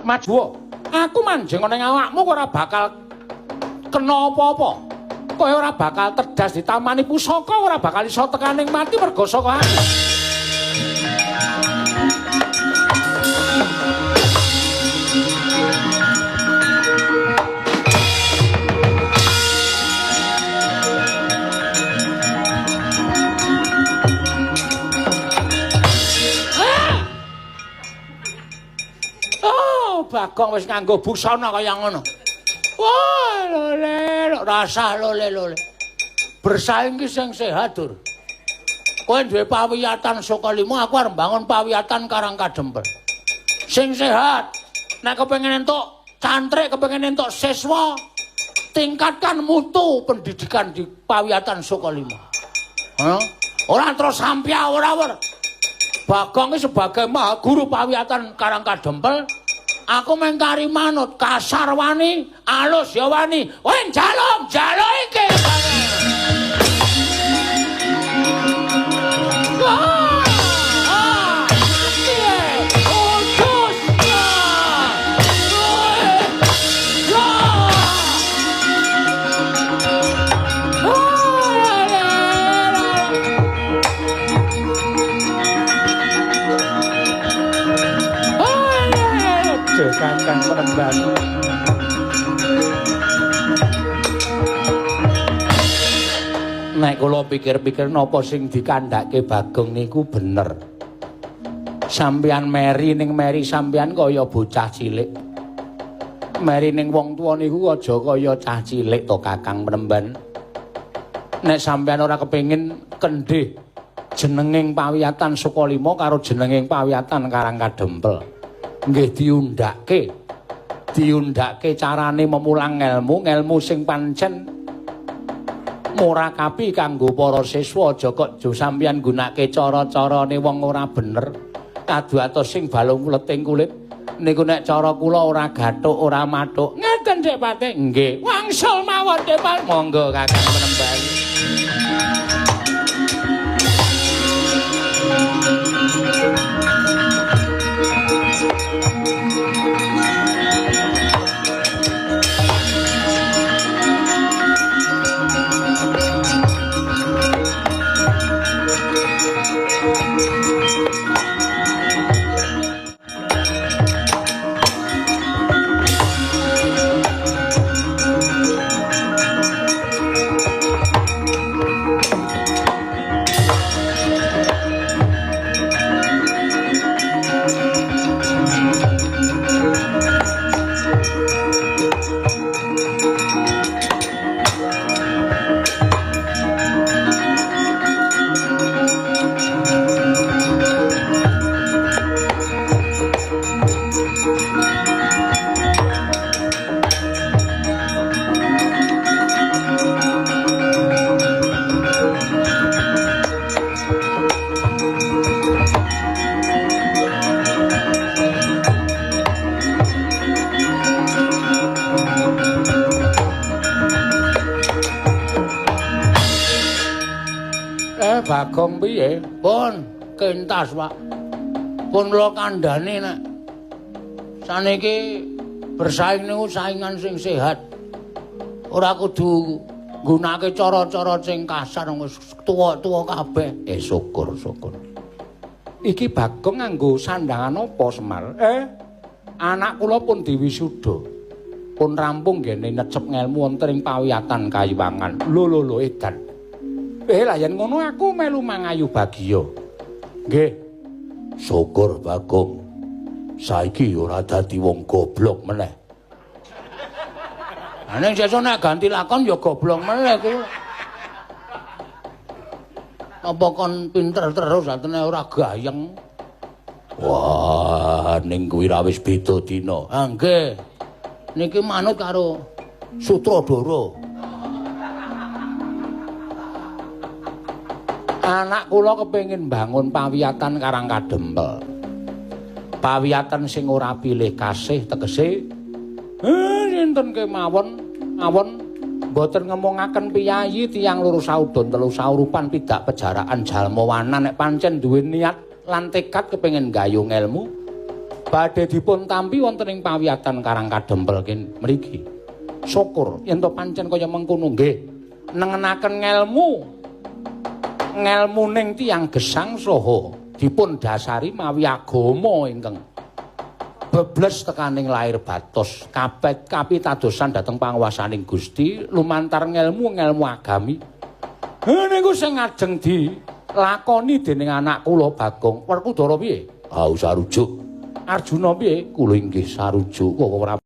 Maju. Aku manjing ning awakmu ora bakal kena apa-apa. Kowe ora bakal terdas ditamani pusaka, ora bakal iso tekaning mati mergo saka aku. Oh, Bagong wis nganggo busana kaya ngono. Wah, lole, rasah lole lole. Bersaing ki sing sehat, Dur. Kowe duwe pawiyatan Sukalima, aku arep mbangun pawiyatan Karang Kadempel. Sing sehat. Nek kepengin entuk cantrik, kepengin entuk siswa, tingkatkan mutu pendidikan di pawiyatan Sukalima. Hah? Ora terus sampya ora wer. Bagong ki sebagai maha guru pawiyatan Karang Kadempel, aku mengkari manut, kasar wani, alus ya wani. Kowe njaluk, njaluk iki. Ah, mati e. Udus. Ah. Ya. Ah, la, la, la. Aduh, Kakang Penemban. Nek kula pikir-pikir napa sing dikandhake Bagong niku bener. Sampeyan meri ning meri sampeyan kaya bocah cilik. Meri ning wong tuwa niku aja kaya cah cilik to Kakang Penemban. Nek sampeyan ora kepengin kendhih jenenging pawiyatan Sukalima karo jenenging pawiyatan Karang Kadempel. Nggih diundhake. Diundhake carane memulang ngelmu, ngelmu sing pancen murakapi kanggo para siswa. Aja kok jo sampeyan nggunakake cara-carane wong ora bener. Kaduatos sing balung leting kulit niku nek cara kula ora gathuk, ora mathuk. Ngeten Dik Patih. Nggih. Wangsul mawon Dik Patih. Monggo Kakang Penemban. Bagong piye? Pun kentas, Pak. Pun kula kandhani nek saniki bersaing niku saingan sing sehat. Ora kudu nggunakake cara-cara sing kasar wis tuwa-tuwa kabeh. Syukur, syukur. Iki Bagong nganggo sandangan apa, Semar? Anak kula pun diwisuda. Pun rampung nggene necep ngelmu wonten ing pawiyatan Kayuwangan. Lho lho lho edan. Lah yen ngono aku melu mangayu bagya. Nggih. Syukur Bagong. Saiki ora dadi wong goblok meneh. Lah ning sesuk nek ganti lakon ya goblok meneh kuwi. Apa kon pinter terus atene ora gayeng. Wah, ning kuwi ra wis beda dina. Ah nggih. Niki manut karo sutradara. Anak kula kepengin bangun pawiyatan Karang Kadempel. Pawiyatan sing ora pilih kasih tegese sinten kemawon mawon mboten ngemongaken piyayi tiyang loro saudon telu saurupan pidak pejaraan jalma wanan nek pancen duwe niat lan tekad kepengin gayung ilmu Badhe dipun tampi wonten ing pawiyatan Karang Kadempel ken mriki. Syukur yen to pancen kaya mengkono nggih. Nengenaken ngelmu. Ngelmuning tiyang gesang saha dipun dasari mawi agama ingkang bebles tekaning lair batos kapet kapitadosan dhateng panguwasaning Gusti lumantar ngelmu-ngelmu agami. Niku sing ngajeng dilakoni dening anak kula Bagong. Werkudara piye? Ah, sarujuk. Arjuna piye? Kula inggih sarujuk. Kok ora